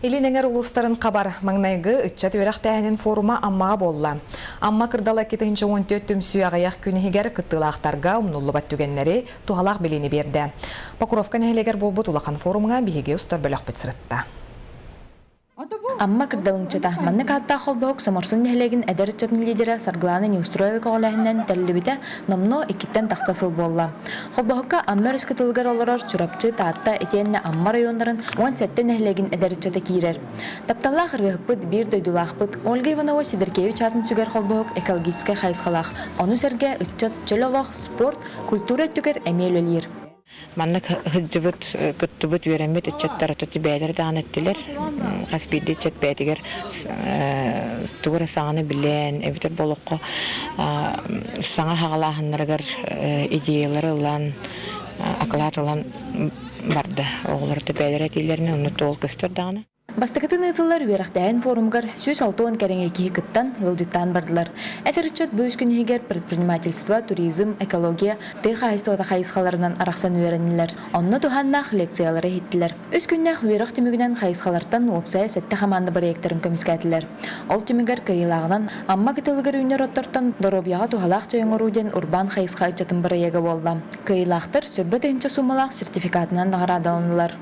Илин эҥэр улуустарын хабар маҥнайгы ыччат үөрэхтээһинин форума Аммаҕа буолла. Амма кырдала 2014 түмсүү аҕыйах күн иһигэр кыттыылаахтарга умнуллубат түгэннэри, туһалаах билиини биэрдэ. Покровка нэһилиэгэр буолбут улахан форумҥа биһиги устар бөлөхпүт сырытта. Амма кырдалымчыта маннык ааттаах холбоһук Соморсун нэһилиэгин эдэр ыччатын лидерэ Саргылаана Неустроева көҕүлээһининэн тэриллибитэ номнуо иккиттэн тахса сыл буолла. Холбоһукка Амма өрүс кытылыгар олорор Чурапчы, Таатта итиэннэ Амма районнарын 17 нэһилиэгин эдэр ыччата киирэр. Тапталлаах ырыаһыппыт, биир дойдулаахпыт Ольга Иванова Сидоркевич аатын сүгэр холбоһук экологическай хайысхалаах, ону сэргэ ыччат, чөл олох, спорт, культура өттүгэр эмиэ үлэлиир. Маннык сылдьыбыт, кыттыбыт, үөрэммит ыччаттар ото бэйэлэрэ даҕаны эттилэр. Хас биирдии ыччат бэйэтигэр тугу эрэ саҥаны билэн, эбэтэр бу олоххо саҥа хаҕалааһыннарыгар идеялары ылан, акылаат ылан барда. Оҕолор да бэйэлэрэ этиилэринэн онно туол көстөр даҕаны. Бастакытын ыытыллар үөрэхтээһин форумугар 160 кэриҥэ киһи кыттан, ыалдьыттаан бардылар. Эдэр ыччат бу үс күн иһигэр предпринимательство, туризм, экология, тыа хаһаайыстыбата хайысхаларынан арахсан үөрэннилэр. Онно туһааннаах лекциялары иһиттилэр. Үс күннээх үөрэх түмүгүнэн хайысхалартан уопсайа сэттэ хамаанда бырайыактарын көмүскээтилэр. Ол түмүгэр кыайыылааҕынан Амма кытылыгар үүнэр оттортон доруобуйаҕа туһалаах чэй оҥоруу диэн урбаан хайысха ыччатын бырайыага буолла. Кыайыылаахтар сүүрбэ тыһыынча суумалаах сертификатынан наҕараадаланнылар.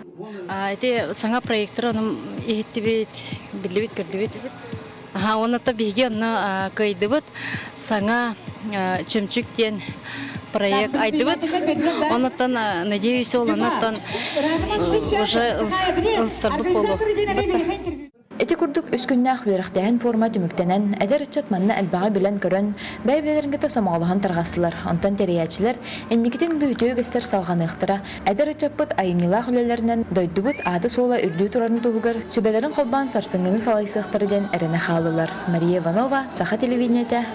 Ити саҥа проектор ону иһиттибит, биллибит, көрдүбүт. Аха, уонна то биһиги онно кыайдыбыт. Саҥа чөмчүк диэн проект айдыбыт. Оннуттан, надеюсь, ол оннуттан уже ылсарбыт буолуо. Ити курдук үс күннээх үөрэхтээһин форума түмүктэнэн, эдэр ыччат манна элбэҕи билэн-көрөн, бэйэ-бэйэлэрин кытта сомоҕолоһон тарҕастылар. Онтон тэрийээччилэр инникитин бу үтүө үгэстэр салҕаныахтара, эдэр ыччаппыт айымньылаах үлэлэринэн дойдубут аата-суола үрдүү турарын туһугар сүбэлэрин холбоон сарсыҥҥыны салайсыахтара диэн эрэнэ хааллылар. Мария Иванова, Саха телевидениетэ.